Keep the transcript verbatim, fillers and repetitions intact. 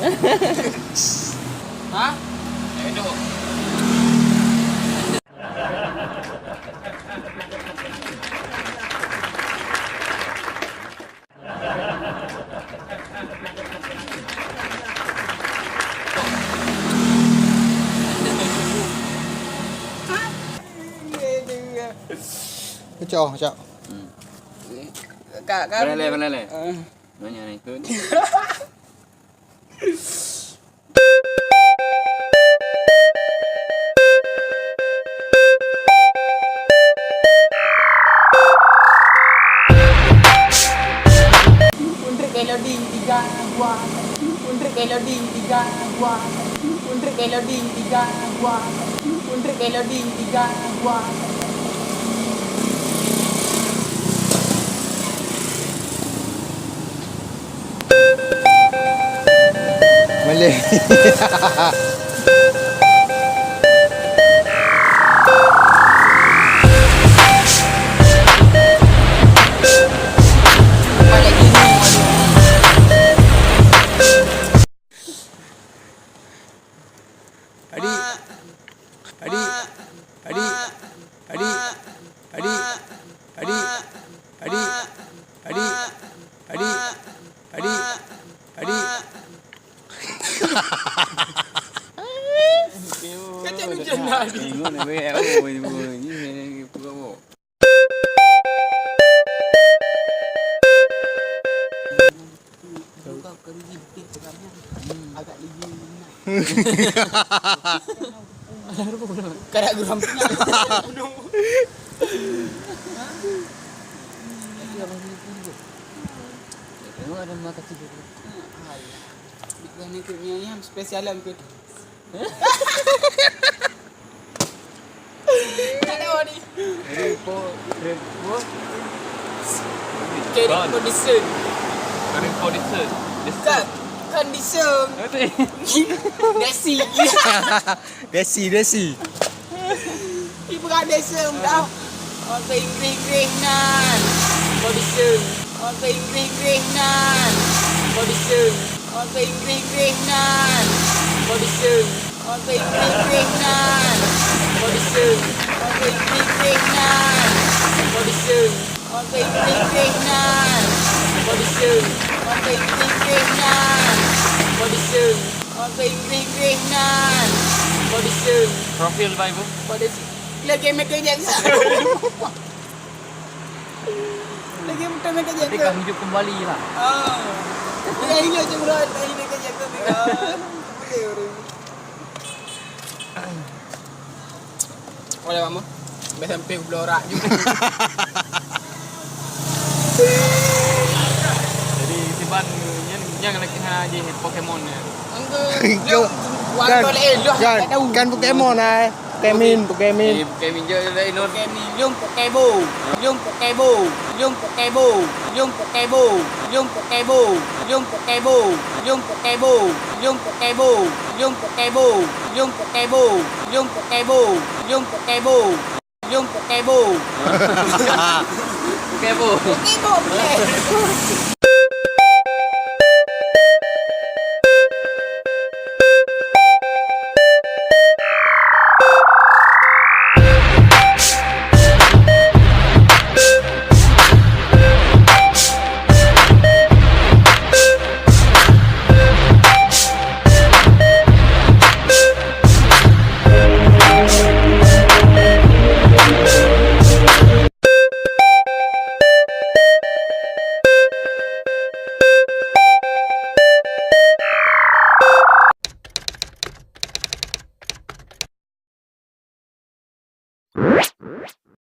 Ha? Kacau, kacau. Hmm. Kak, kak. Boleh, boleh, boleh. Ah. Banyak ni tu. Malèe. Adi, adi, adi, adi, adi, adi, adi, adi, adi, adi, adi, adi. Kacau lucu nak. Tengok nak berak apa ni semua ni. Ni, ni, ni, ni, ni. Kadak geram. Tengok ada makan tidur. Alah. Bukan ikutnya yang spesial lah ikut. Tak tahu ni. Ready for, ready for. Kering condition. Kering condition. Kan, condition. Nanti. Desi. Desi, Desi. Ibu ada sem dah. Orang Inggris-Inggris nan. Condition. Orang Inggris-Inggris nan. Condition. Orang Inggris-Inggris nan. Condition. Orang Inggris-Inggris nan. Condition. Orang Inggris-Inggris nan. Condition. Orang Inggris-Inggris nan. Condition. Orang Inggris-Inggris nan. Condition. Orang Inggris-Inggris nan. Condition. Profil baik, Bu. Condition. Lagi Michael Jackson. Lagi betul Michael Jackson. Tapi kan hidup kembali lah. Ah. Dia hidup je, bro. Dia hidup Michael Jackson. Boleh, Mak Mun? Sampai-sampai blorak juga. Jadi, Siban, nyan, nyan lagi hana jih Pokemon ni. Enggak. Kan, kan, kan Pokemon, ai. Pokemon, Pokemon. Eh, Pokemon je lah, Inun. Pokemon, Lung Pokebo. Lung Pokebo. Lung Pokebo. Lung Pokebo. Pokebo. Pokebo. Pokebo, boleh.